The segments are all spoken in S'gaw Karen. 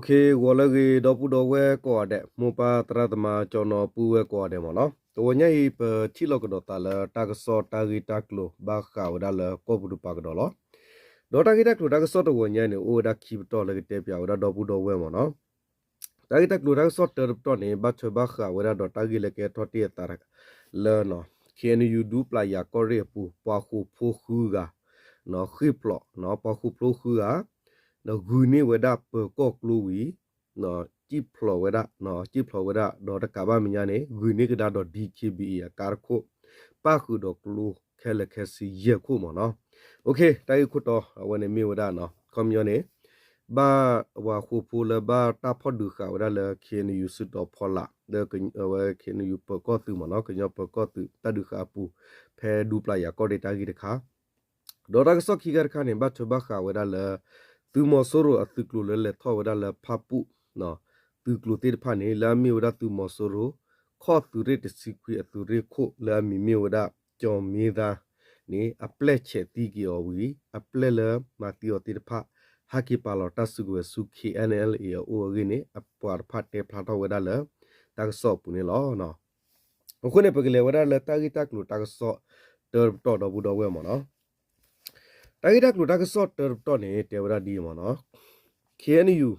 ဂီၤလၢအဂ့ၤ ဒီပုၢ်ဒီဝဲၢ်ကိးဂၤဒဲး, မိၢ်ပၢ်သရၣ်သမါ ကၠီနီၤပုၢ်ဝဲၢ်ကိးဂၤဒဲးမ့ၢ်နီၤ, တဂီၤညါအံၤ ပထံၣ်လိာ်ကဒီးသးလၢတၢ်ကစီၣ်တၢ်ဂ့ၢ်တၢ်ကျိၤ ဘၣ်ဃးဝဲဒၣ်လၢကီၢ်ပူၤတပၤကဒီးလီၤ. ဒီးတၢ်ဂ့ၢ်တၢ်ကျိၤတၢ်ကစီၣ်တဂီၤညါန့ၣ် အိၣ်ဝဲဒၣ်ခံပတီၢ်လၢကတဲပၠးဝဲဒၣ်ဒီပုၢ်ဒီဝဲၢ်မ့ၢ်နီၤ. တၢ်ဂ့ၢ်တၢ်ကျိၤတၢ်ကစီၣ်တၢတပတီၢ်န့ၣ် ဘၣ်ထွဲဘၣ်ဃးဝဲဒၣ်ဒီးတၢ်ဂ့ၢ်လၢကဲထီၣ်တ့ၢ်အသးလၢ KNU ဒူပျၤယၤကီၢ်ရ့ၣ်အပူၤ ပှၤဃိာ်ဖိဃုဂၤ ဃ့ၢ်ဖျိး, ပှၤဃိာ်ဖိဃုဂၤ ဒီးဂုာ်န့ၢ်ဝဲဒၣ်ပၢၤကီၢ်ကျိဝံၤ စံၣ်ဖျိးဝဲဒၣ်, စံၣ်ဖျိးဝဲဒၣ် ဒီးတကးဘၣ်မဲာ်ညါန့ၣ် ဂုာ်န့ၢ်ကဒါဒီး DKBA အကါတခိၣ် ပၣ်ဃုာ်ဒီးကျိခဲလၢာ်ခဲဆ့ယဲၢ်ခိၣ်မ့ၢ်နီၤ. တၢ်ဂ့ၢ်ခိၣ်တီ အဝဲန့ၣ်မ့ၢ်ဝဲဒၣ်နီၤ, ခီပညီန့ၣ် ဘၣ်ပှၤဃိာ်ဖိလၢဘၣ်တၢ်ဖီၣ်ဒုးဃာ်ဝဲဒၣ်လၢ KNU စုတီၤဖီလာ် လၢအဝဲ KNU ပၢၤကီၢ်သုးမ့ၢ်နီၤ, ကညီပၢၤကီၢ်သုးတၢ်ဒုးဃာ်အပူၤ ဖဲဒူပျၤယၤကီၢ်ရ့ၣ်တၢ်ဂ့ၢ်တခါ ဒီးတၢ်ကစီၣ်ခံခါတခါန့ၣ် ဘၣ်ထွဲဘၣ်ဃးဝဲဒၣ်လၢ သုးမီၤစိရိၤအသုးကျိၤလၢလဲၤထီၣ်ဝဲဒၣ်လၢဖၣ်ပူၣ် သုးကျိၤသ့ၣ်တဖၣ်န့ၣ် လၢအမ့ၢ်ဝဲဒၣ်သုးမီၤစိရိၤ ခီၣ်သုးရ့ၣ်တဆံခွံအသုးရ့ၣ်ခိၣ် လၢအမံၤမ့ၢ်ဝဲဒၣ် ကၠီၤမ့သါန့ၣ် အပျဲၢ်ဆဲးသံက့ၤအီၤဝံၤ အပျဲၢ်လၢမၤသံအီၤသ့ၣ်တဖၣ် ဟဲက့ၤပာ်လီၤတၢ်စုကဝဲၤဆူ KNLA အအိၣ်အဂ့ၢ်န့ၣ် အပှၤတဖၣ်တဲဖျါထီၣ်ဝဲဒၣ်လၢ တၢ်ကစီၣ်အပူၤန့ၣ်လီၤ. အဃိန့ၣ် ပကလဲၤဝဲဒၣ်လၢတၢ်ဂ့ၢ်တၢ်ကျိၤတၢ်ကစီၣ်တၢတပတီၢ်ဒီပုၢ်ဒီဝဲၢ်မ့ၢ်နီၤ. တၢ်ဂ့ၢ်တၢ်ကျိၤတၢ်ကစီၣ်တၢတပတီၢ်န့ၣ် တဲဝဲဒၣ်ဒ်အံၤမ့ၢ်နီၤ, KNU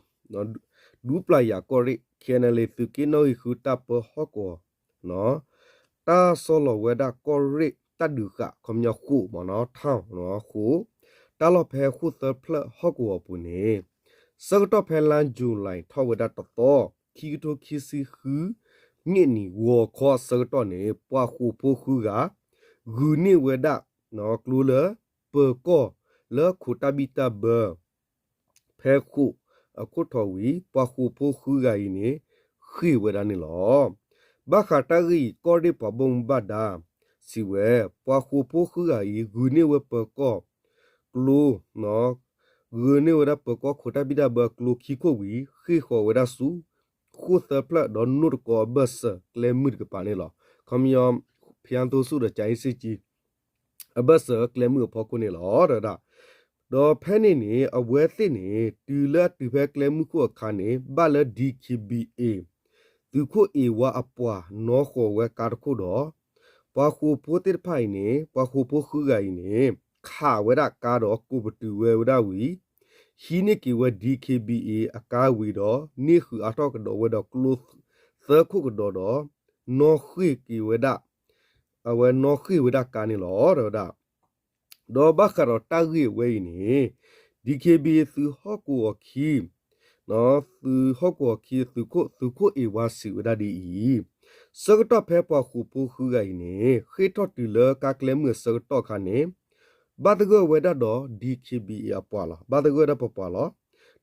ဒူပျၤယၤကီၢ်ရ့ၣ် KNLA သုးက့နီၣ်ဂံၢ်ဃုတၢ်ပၢဟီၣ်ကဝီၤ တၢ်ဆီလီၤဝဲဒၣ်ကီၢ်ရ့ၣ်တၢ်ဒုးဃာ် ခီပညီဃိာ်မ့ၢ်နီၤ ထၢၣ်ဃိာ် တၢ်လီၢ်ဖဲဃိၣ်သၢဖျၢၣ်ဟီၣ်ကဝီၤအပူၤန့ၣ် ဆၢကတီၢ်ဖဲလါယူၤလံထီၣ်ဝဲဒၣ်တသီ ခံကထိခံဆံဃု နံၣ်နံၤဂီၤခီအဆၢကတီၢ်န့ၣ် ပှၤဃိာ်ဖိဃုဂၤ ဂုာ်န့ၢ်ဝဲဒၣ် ကျိလၢ ပၢၤကီၢ်လၢခိးတၢ်ဘံၣ်တၢ်ဘၢ ဖဲဃိာ်အခိၣ်ထီၣ်ဝံၤ ပှၤဃိာ်ဖိဃုဂၤအံၤန့ၣ် ဃ့ၢ်ဝဲဒၣ်န့ၣ်လီၤ. ဘၣ်ဃးတၢ်ဂ့ၢ်အံၤ ကီၢ်ရ့ၣ်ပှၤဘၣ်မူဘၣ်ဒါ စံးဝဲ ပှၤဃိာ်ဖိဃုဂၤအံၤ ဂုာ်န့ၢ်ဝဲပၢၤကီၢ် ကျိ ဂုာ်န့ၢ်ဝဲဒၣ်ပၢၤကီၢ်ခိးတၢ်ဘံၣ်တၢ်ဘၢအကျိခံခိၣ်ဝံၤ ဃ့ၢ်ဃီၤဝဲဒၣ်ဆူ ဃိၣ်သၢဖျၢၣ်ဒီးနိၣ်တကီအဘၢၣ်စၢၤကျဲမုၢ်တကပၤန့ၣ်လီၤ. ခီပညီ ဖၠါသိဆူၣ်ဒီးကၠၤအ့စ့ၣ်ကၠံ အဘၢၣ်စၢၤကျဲမုၢ်အဖီခိၣ်န့ၣ်လီၤ တဲဝဲဒၣ်. ဒီးဖဲန့ၣ်န့ၣ် အဝဲသ့ၣ်န့ၣ် တုၤလၢအတုၤဖဲကျဲမုၢ်ခိၣ်အခါန့ၣ် ဘၣ်လၢ DKBA သုးခိၣ်အ့ၣ်ဝါအပှၤနီၣ်ဃီၤဝဲကါတခိၣ်ဒီး ပှၤဃိာ်ဖိသ့ၣ်တဖၣ်အံၤန့ၣ် ပှၤဃိာ်ဖိဃုဂၤအံၤန့ၣ် ခးဝဲဒၣ်ကါဒီးကိးပတုာ်ဝဲဝဲဒၣ်ဝံၤ ဟံးန့ၢ်က့ၤဝဲ DKBA အကါဝံၤဒီး န့ၢ်ဃုာ်အါထီၣ်ကဒီးဝဲဒီးကျိသၢခိၣ်ကဒီးဒီး နီၣ်ဃ့ၢ်က့ၤဝဲဒၣ် အဝဲနီၣ်ဃ့ၢ်ဝဲဒၣ်ကါန့ၣ်လီၤ တဲဝဲဒၣ်. ဒီးဘၣ်ဃးဒီးတၢ်ဂ့ၢ်အဝဲအံၤန့ၣ် DKBA သုးဟီၣ်ကဝီၤအခံ သုးဟီၣ်ကဝီၤအခံသုးခိၣ် သုးခိၣ်အ့ၣ်ဝါစံးဝဲဒၣ်ဒ်အံၤ, ဆၢကတီၢ်ဖဲပှၤဃိာ်ဖိဃုဂၤအံၤန့ၣ် ဃ့ၢ်ထီၣ်တုၤလၢကါကျဲမုၢ်အဆၢကတီၢ်အခါန့ၣ် ဘၣ်သဂၢၢ်ဝဲဒၣ်ဒီး DKBA အပှၤလီၤ. ဘၣ်သဂၢၢ်ဝဲဒၣ်ပပှၤလီၤ.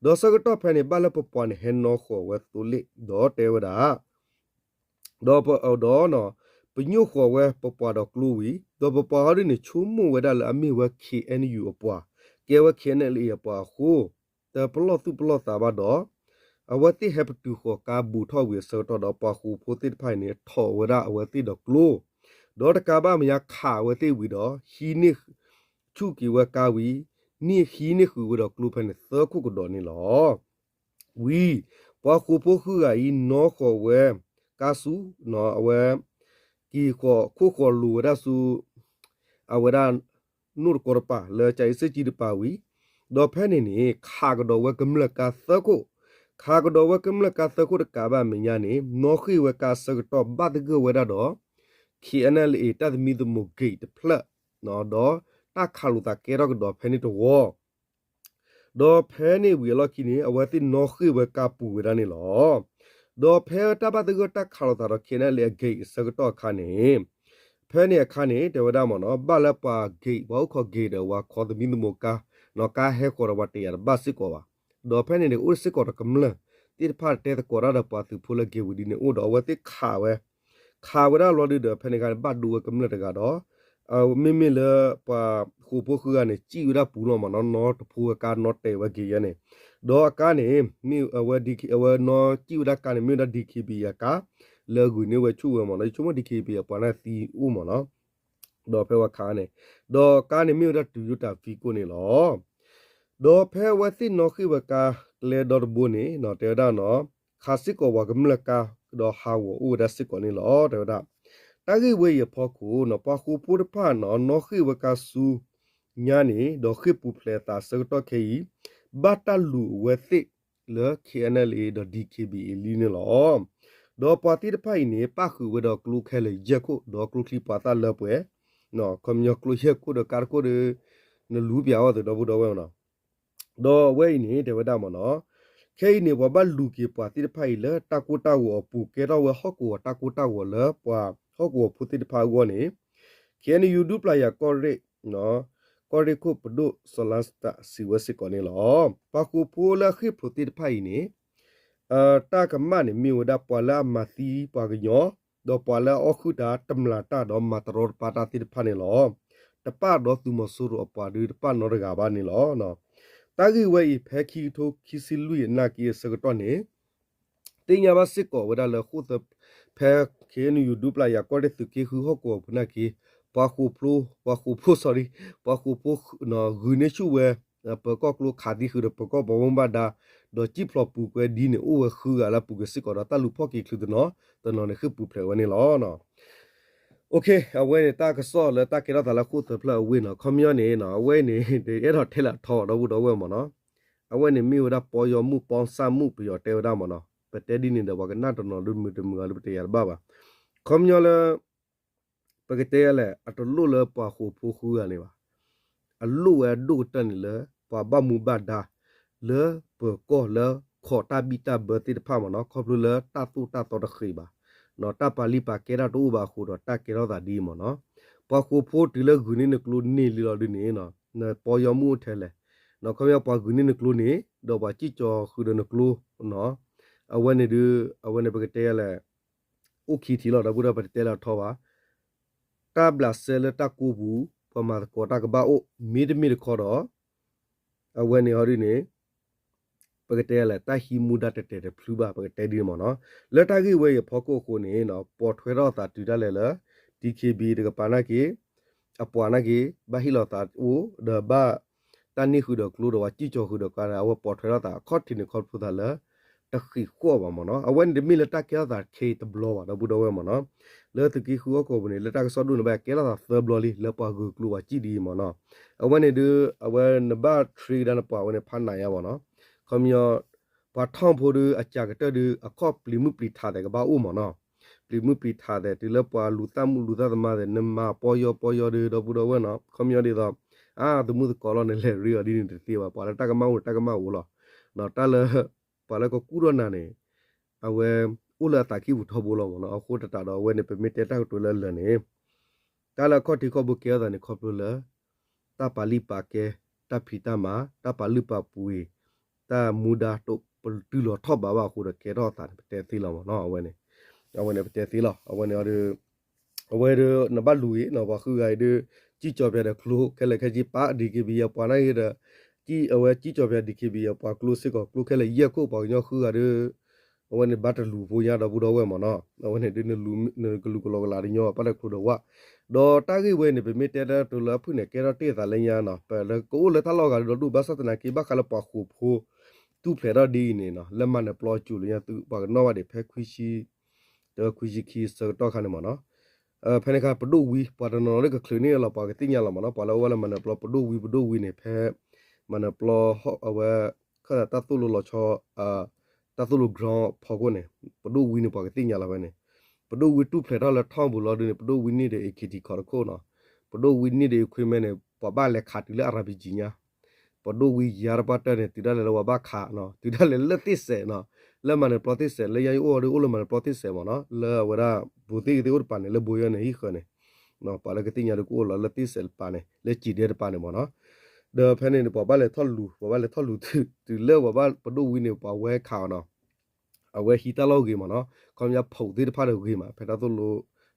ဒီးဆၢကတီၢ်ဖဲန့ၣ် ဘၣ်လၢပပှၤန့ၣ်ဟဲနီၣ်ဃီၤဝဲသိလ့ၣ် ဒီးတဲဝဲဒၣ် ဒီးပဒီး ပညိၣ်ဃီၤဝဲပပှၤဒီးကျိဝံၤ ဒီးပပှၤဟီဒ်န့ၣ် ဆိကမိၣ်ဝဲဒၣ်လၢအမ့ၢ်ဝဲ KNU အပှၤ ကဲဝဲ KNLA အပှၤအဃိ တပလီၢ်သူၣ်ပလီၢ်သးဘၣ်ဒီး အဝဲသ့ၣ်ဟဲပတုာ်ဃီၤကါဘူးထီၣ်ဝံၤအဆၢကတီၢ်ဒီး ပှၤဃိာ်ဖိသ့ၣ်တဖၣ်အံၤန့ၣ် ထိးဝဲဒၣ်အဝဲသ့ၣ်ဒီးကျိ ဒီးတကးဘၣ်မဲာ်ညါခးဝဲသ့ၣ်ဝံၤဒီး ဟံးန့ၢ် ဆူၣ်က့ၤဝဲကါဝံၤ န့ၢ်ဟံးန့ၢ်ဃုာ်ဝဲဒီးကျိဖဲန့ၣ်သၢခိၣ်ကဒီးန့ၣ်လီၤ. ဝံၤ ပှၤဃိာ်ဖိဃုဂၤအံၤ နီၣ်ဃီၤဝဲ ကါဆူ အဝဲ က့ၤဃီၤခိၣ်ဃီၤလိၤဝဲဒၣ်ဆူ အဝဲဒၣ် နိၣ်တကီတပၤ လၢကၠၤအ့စ့ၣ်ကၠံတပၤဝံၤ ဒီးဖဲန့ၣ်န့ၣ် ခးကဒီးဝဲကမျၢၢ်ကါသၢခိၣ်, ခးကဒီးဝဲကမျၢၢ်ကါသၢခိၣ်တကးဘၣ်မဲာ်ညါန့ၣ် နီၣ်ဃ့ၢ်ဝဲကါအဆၢကတီၢ်ဘၣ်သဂၢၢ်ဝဲဒၣ်ဒီး KNLA တၢ်သမံသမိး gate တဖျၢၣ် ဒီးတၢ်ခးလိာ်သးကဲထီၣ်ကဒီးဖဲန့ၣ်တဝီ ဒီးဖဲန့ၣ်ဝံၤအလီၢ်ခံန့ၣ် အဝဲသ့ၣ်နီၣ်ဃ့ၢ်ဝဲကါပူၤဝဲဒၣ်န့ၣ်လီၤ. ဒီးဖဲတၢ်ဘၣ်သဂၢၢ်တၢ်ခးလိာ်သးဒီး KNLA အ gate အဆၢကတီၢ်အခါန့ၣ် ဖဲန့ၣ်အခါန့ၣ် တဲဝဲဒၣ်မ့ၢ်နီၤ ဘၣ်လၢပှၤ gate ပှၤအိၣ်ခိး gate ဒီးဝဲခီသမံသမိးကါ နီၣ်ကါဟဲဃီၤဒီးပှၤတယာ်တဘၣ်စ့ၢ်ကီးဘၣ်. ဒီးဖဲန့ၣ်န့ၣ် အိၣ်စ့ၢ်ကီးဒီးကမျၢၢ်သ့ၣ်တဖၣ်တဲသကိးတၢ်ဒီးပှၤသုးဖိလၢ gate ဝံၤဒ်န့ၣ်အိၣ်ဒီး အဝဲသ့ၣ်ခးဝဲ ခးဝဲဒၣ်လီၤဒုဒီး ဖဲန့ၣ်အခါန့ၣ် ဘၣ်ဒိဝဲကမျၢၢ်တဂၤဒီး မ့မ့ၢ်လၢပှၤဃိာ်ဖိဃုဂၤန့ၣ် စံၣ်ဝဲဒၣ်ပူၤလီၤမ့ၢ်နီၤ နီၣ်တဖိဝဲကါ နီၣ်တဲာ်ဝဲ gate ယဲန့ၣ် ဒီးအကါန့ၣ် မ့ၢ်အဝဲ အဝဲနီၣ်စံၣ်ဝဲဒၣ်ကါန့ၣ် မ့ၢ်ဝဲဒၣ် DKBA အကါ လၢဂုာ်န့ၢ်ဝဲဆူၣ်ဝဲမ့ၢ်နီၤ ယဆိကမိၣ် DKBA အပှၤန့ၣ်သံအိၣ်မ့ၢ်နီၤ ဒီးဖဲဝဲခးန့ၣ် ဒီးကါန့ၣ်မ့ၢ်ဝဲဒၣ် Toyota Vigo န့ၣ်လီၤ. ဒီးဖဲအဝဲသ့ၣ်နီၣ်ဃ့ၢ်ဝဲကါကျဲဒီတဘိန့ၣ် တဲဝဲဒၣ်နီၤ ခးစ့ၢ်ကီးပှၤကမျၢၢ်ကါ ဒီးဟးဂီၤအိၣ်ဝဲဒၣ်စ့ၢ်ကီးန့ၣ်လီၤ တဲဝဲဒၣ်. တၢ်ဂ့ၢ်ဝဲအံၤအဖီခိၣ်နီၤ ပှၤဃိာ်ဖိတဖၣ်နီၤ နီၣ်ဃ့ၢ်ဝဲကါဆူညါန့ၣ် ဒီးဃ့ၢ်ပူၤဖျဲးအသးဆၢကတီၢ်ခဲအံၤ ဘၣ်တၢ်လူၤအဝဲသ့ၣ်လၢ K N L A ဒီး D K B A လံန့ၣ်လီၤ. ဒီးပှၤသ့ၣ်တဖၣ်အံၤန့ၣ် ပၣ်ဃုာ်ဝဲဒီးကျိခဲလၢာ်ယဲၢ်ခိၣ် ဒီးကျိချံပှၤသၣ်လၢပှဲၤ ခီပညီကျိယဲၢ်ခိၣ်ဒီးကါတခိၣ်ဒီး နလူပၠးအီၤသ့ဒီပုၢ်ဒီဝဲၢ်နီၤ. ဒီးအဝဲအံၤန့ၣ် တဲဝဲဒၣ်မ့ၢ်နီၤ ခဲအံၤန့ၣ် ပှၤဘၣ်လူၤက့ၤပှၤသ့ၣ်တဖၣ်အံၤလၢတၢ်ကိၢ်တၢ်ဂီၤအပူၤ ကဲထီၣ်ဝဲဟီၣ်ကဝီၤတၢ်ကိၢ်တၢ်ဂီၤလၢပှၤဟီၣ်ကဝီၤဖိသ့ၣ်တဖၣ်အဂီၢ်န့ၣ် K N U ဒူပျၢ်ယၤကီၢ်ရ့ၣ် ကီၢ်ရ့ၣ်ခိၣ်ပဒိၣ်စီၤလါစတၢ်စံးဝဲစ့ၢ်ကီးန့ၣ်လီၤ. ပှၤဃိာ်ဖိလၢအဃ့ၢ်ဖိသ့ၣ်တဖၣ်အံၤန့ၣ် တၢ်ကမၣ်န့ၣ်မ့ၢ်ဝဲဒၣ်ပှၤလၢအမၤသံပှၤကညီ ဒီးပှၤလၢအအီၣ်ဃုာ်တၢ်တမျၢ်တၢ်ဒီးမၤတရီတပါတၢ်သ့ၣ်တဖၣ်န့ၣ်လီၤ. တပၣ်ဒီးသုးမီၤစိရိၤအပှၤဒုးတပၣ်နီတဂၤဘၣ်န့ၣ်လီၤ. တၢ်ဂ့ၢ်ဝဲအံၤဖဲခံကထိခံဆံလွံၢ်အနၢ်က့အဆၢကတီၢ်န့ၣ် သ့ၣ်ညါဘၣ်စ့ၢ်ကီးဝဲဒၣ်လၢဃိာ်သၢဖဲ K N U ဒူပျၢ်ယၤကီၢ်ရ့ၣ်သုးက့ဃုဟီၣ်ကဝီၤဖိနာ်က့ ပှၤဃိာ်ဖိ ပှၤဃိာ်ဖိ sorry ပှၤဃိာ်ဖိဂုာ်န့ၢ်ဆူၣ်ဝဲ ပၢၤကီၢ်ကျိခးသံဃုာ်ဒီးပၢၤကီၢ်ပှၤဘၣ်မူဘၣ်ဒါ ဒီးစံၣ်ဖျိးပူၤကွဲဒ်န့ၣ် အိၣ်ဝဲဃုဂၤလၢအပူၤကွံာ်စ့ၢ်ကီးဒီးတၢ်လူၤဖီၣ်က့ၤချုးတနီၤ တနီၤန့ၣ်ဃ့ၢ်ပူၤဖျဲးဝဲန့ၣ်လီၤ. အဝဲန့ၣ်တၢ်ကစီၣ်လၢတၢ်ကဲထီၣ်သးလၢဃိာ်သၢဖျၢၣ်အဝ့ၢ်နီၤ ခီပညီန့ၣ် အဝဲအံၤန့ၣ် တအဲၣ်ဒိးထဲလၢအထီဒီပုၢ်ဒီဝဲၢ်မ့ၢ်နီၤ အဝဲန့ၣ်မ့ၢ်ဝဲဒၣ်ပီယီမုၣ်ပီစၢ်မုၣ်ပယီၤတဲဝဲဒၣ်မ့ၢ်နီၤ ပတဲဒ်န့ၣ်ဒီးပှၤကနၣ်တနီၤဒုးမုာ်တမုာ်အီၤလၢပတယၤတဘၣ်ဘၣ်. ခီပညီလၢ ပကတဲလဲၣ် အတလိၣ်လၢပှၤဃိာ်ဖိဃုဂၤန့ၣ်ဘၣ်. အလိၣ်ဝဲအဒိၣ်ကတၢၢ်န့ၣ်လၢ ပှၤဘၣ်မူဘၣ်ဒါ လၢပၢၤကီၢ်လၢခိးတၢ်ဘံၣ်တၢ်ဘၢသ့ၣ်တဖၣ်မ့ၢ်နီၤ ခီဖျိလၢတၢ်သိၣ်တၢ်သီတဃ့ဘၣ်, တၢ်ပာ်လုၢ်ပာ်ကဲတၢ်တအိၣ်ဘၣ်အဃိဒီးတၢ်ကဲထီၣ်သးဒ်အံၤမ့ၢ်နီၤ. ပှၤဃိာ်ဖိတုၤလၢဂုာ်န့ၢ်နကျိန့ၢ်လံလီၤဒ်န့ၣ် နပီယီမုၣ်အိၣ်ထဲလဲၣ်, ခီပညီပှၤဂုာ်န့ၢ်နကျိန့ၣ် ဒီးပှၤစံၣ်ကၠီၤဃုာ်ဒီးနကျိ အဝဲန့ၣ်ဒုး အဝဲန့ၣ်ပကတဲလဲၣ် အိၣ်ခံထံၣ်လီၤ ဒီပုၢ်ဒီဝဲၢ် ပတတဲလၢအထီဘၣ်. တၢ်ဘျးစဲလၢတၢ်ကိၢ်ပူၤ ပှၤမၤသကိးတၢ်ကဘၣ်အိၣ် မ့တမ့ၢ်တခီဒီး အဝဲန့ၣ်ဟီဒ်န့ၣ် ပကတဲလဲၣ် တၢ်ဟံးမူဒါတဲာ်တဲာ်တဖျုဘၣ် ပကတဲဒ်န့ၣ်မ့ၢ်နီၤ. လၢတၢ်ဂ့ၢ်ဝဲအံၤအဖီခိၣ်အဃိန့ၣ် ပိာ်ထွဲထီၣ်သးတုၤဒၣ်လဲာ်လၢ DKB တကပၤနာ်က့ အပှၤနာ်က့ ဘၣ်ဟ့ၣ်လီၤသးအိၣ် ဒီးဘၣ်တၢ်န့ၢ်ဃုာ်ဒီးကျိဒီးပှၤစံၣ်ကၠီၤဃုာ်ဒီးကျါန့ၣ် အဝဲပိာ်ထွဲထီၣ်သးအခီၣ်ထံးန့ၣ်ခီဖျိသးလၢ တဃံးဃီၣ်ဘၣ်မ့ၢ်နီၤ. အဝဲန့ၣ်တမ့ၢ်လၢတၢ်ကဲထီၣ်သးခဲအံၤတဘျီဘၣ် ဒီပုၢ်ဒီဝဲၢ်မ့ၢ်နီၤ. လၢသုးက့ဃုဟီၣ်ကဝီၤပူၤန့ၣ် လၢတၢ်ကစီၣ်ဒိၣ်န့ၣ်ဘၣ်ကဲထီၣ်သးသၢဘျီလံ လၢပှၤဂုာ်ကျိပှၤစံၣ်ဒ်အံၤမ့ၢ်နီၤ. အဝဲန့ၣ်ဒုး အဝဲနဘၣ် train ကဒါနပှၤဝဲန့ၣ် ဖးနးညါမ့ၢ်နီၤ. ခီပညီ ပှၤထီၣ်ဖိဒုးအစှၤကတၢၢ်ဒုး အခီၣ်ပျံၤမုၢ်ပျံၤထးသဲးကဘၣ်အိၣ်မ့ၢ်နီၤ. ပျံၤမုၢ်ပျံၤထးသဲး တုၤလၢပှၤလူၤသၣ်မုၣ်လူၤသၣ်သမါသဲး နမၤပီယီပီယီဒုး ဒီပုၢ်ဒီဝဲၢ်နီၤ. ခီပညီဒ်သိး အါ သမုၣ်သကိးလီၤန့ၣ် လဲၤရ့အီၤဒ်န့ၣ်တသ့ဘၣ်. ပှၤလၢတၢ်ကမၣ်အိၣ်တၢ်ကမၣ်အိၣ်လီၤ. တၢ်လၢ ပှၤလၢကကူၣ်ထီၣ်နၤန့ၣ် အဝဲ အိၣ်လၢအသးကံၢ်ပူၤထီဘိလီၤမ့ၢ်နီၤ. အဃိသတးဒီးအဝဲန့ၣ် ပမ့ၢ်တဲတၢ်ကတိၤလၢအလၢာ်န့ၣ် တၢ်လၢအခီၣ်ထံးခီၣ်ဘိကဲထီၣ်သးန့ၣ် ခီဖျိလၢ တၢ်ပာ်လုၢ်ပာ်ကဲ တၢ်ဖံးတၢ်မၤ တၢ်ပာ်လုၢ်ပာ်ပှ့ၤ တၢ်မူဒါတတုၤလီၤထီၣ်ဘးဘၣ်အဃိဒီးကဲထီၣ်သးန့ၣ် ပတဲသ့လီၤမ့ၢ်နီၤ. အဝဲန့ၣ် အဝဲန့ၣ်ပတဲသ့လီၤ. အဝဲန့ၣ် အဝဲဒုး နဘၣ်လူၤအံၤနီၤ ပှၤဃုဂၤအံၤဒုး စံၣ်ကၠီၤပၠးဒီးကျိခဲလၢာ်ခဲဆ့ ပာ် DKB ယပှၤနာ်က့ဒီး အဝဲစံၣ်ကၠီၤပၠး DKB ယပှၤကျိစ့ၢ်ကီး ကျိခဲလၢာ်ယဲၢ်ခိၣ် ပှၤကညီဃုဂၤဒုး အဝဲန့ၣ်ဘၣ်တလူၤဖိညါ ဒီပုၢ်ဒီဝဲၢ်မ့ၢ်နီၤ. အဝဲန့ၣ်ဒုး နကလူၤကလီကလးတညီဘၣ် ပာ်တၢ်ကျိဒီးဝၣ် ဒီးတၢ်ဂ့ၢ်ဝဲန့ၣ် ပမ့ၢ်တဲတၢ်ကတိၤလၢအဖုၣ်န့ၣ် ကဲထီၣ်တ့ၢ်သးလၢညါနီၤ. ပကအိၣ်လၢတၢ်လီၢ်ဂၤဒုးဒီဒူၣ် ဘၣ်ဆၣ်သနာ်က့ ဘၣ်ဃးလၢပှၤဃိာ်ဖိ တူၢ်ဖျဲးထီၣ်ဒ်အံၤန့ၣ်နီၤ လၢမၤနၢၤပျီအစိၤလၢညါ ပှၤကနီၣ်ဘၣ်ဒံးဖဲခွံဆံ တခွံဆံခံဆၢကတီၢ်ခါန့ၣ်မ့ၢ်နီၤ. ဖဲန့ၣ်အခါ ပဒိၣ်ဝံ ပှၤတနီၤနီၤလၢကချုးန့ၢ်လီၤ ပှၤကသ့ၣ်ညါလီၤမ့ၢ်နီၤ. ပှၤလၢအအိၣ်ဝဲလၢမၤနၢၤပျီ ပဒိၣ်ဝံ ပဒိၣ်ဝံန့ၣ် ဖဲ မၤနၢၤပျီ အဝဲ ခၢၣ်သးတၢ်သိၣ်လိလီၤဆီ တၢ်သိၣ်လိ ground ဖီခိၣ်န့ၣ် ပဒိၣ်ဝံန့ၣ် ပှၤကသ့ၣ်ညါလီၤဖဲန့ၣ်. ပဒိၣ်ဝံတူၢ်ဖျဲးထီၣ်လၢထီၣ်ပူၤလီၤဒုးန့ၣ် ပဒိၣ်ဝံန့ၢ်ဒီး AKT ခီတခိၣ်နီၤ. ပဒိၣ်ဝံန့ၢ်ဒီး equipment န့ၣ် ပှၤဘၣ်လဲၤခးတုၤလၢ RPG ညါ ပဒိၣ်ဝံယါတပှၢ်တၢၢ်န့ၣ် တုၤဒၣ်လဲာ်လၢပှၤဘၣ်ခးနီၤ တုၤဒၣ်လဲာ်လၢသ့ၣ်စဲးနီၤ လၢမၤနၢၤပျီသ့ၣ်စဲး လၢညါယအိၣ်ဒီးအိၣ်လၢမၤနၢၤပျီသ့ၣ်စဲးမ့ၢ်နီၤ လၢအဝဲဒၣ် ဘူးသ့ၣ်ကသ့ၣ်အိၣ်တပၤန့ၣ် လၢဘိယီန့ၣ်ဟံၣ်ဃၢၤန့ၣ် ပှၤလၢကသ့ၣ်ညါဒီးကအိၣ်လီၤလၢသ့ၣ်စဲးတပၤန့ၣ် လၢစံးဒဲတပၤန့ၣ်မ့ၢ်နီၤ. ဒီးဖဲန့ၣ်န့ၣ် ပှၤဘၣ်လဲၤထီၣ်လူၤ ပှၤဘၣ်လဲၤထီၣ်လူၤတုၤလၢပှၤဘၣ်ပဒိၣ်ဝံန့ၣ် ပှၤဝဲခးအီၤနီၤ အဝဲဟံးတၢ်လီၢ်ဂ့ၤမ့ၢ်နီၤ ခီပညီဖိးသ့ၣ်တဖၣ်ဒီးဂ့ၤမး ဖဲတၢ်သိၣ်လ